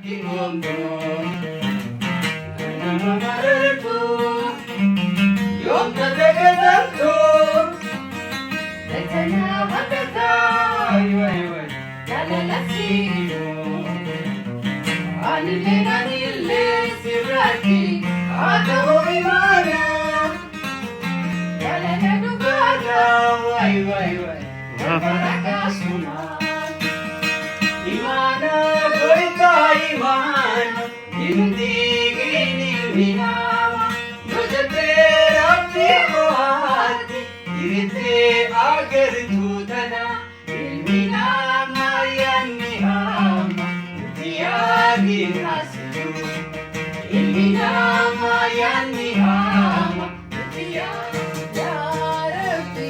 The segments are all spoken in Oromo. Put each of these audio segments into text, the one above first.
Lakki nama marartu, yoomta dagatamtu, dachana bakata, jaalala siimu. Anillee anillee sirratti haa ta'u imaana. Jaalala dhugaadha, wayi wayi wayi, barbara kaasuma. Imaana goytaa imaana, hindiigin ilmi namaa. Yoo jettee rabbi mo'aatti, hirittee agartuu tana. Ilmi namaa yaadni hama, nuti yaadin asitu. Ilmi namaa yaadni hama, nuti yaadin. Yaa Rabbi,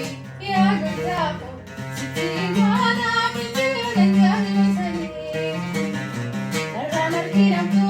yaa gooftaa koo, sitti imaanaa bilbilan jaallatanii. Irraan argina.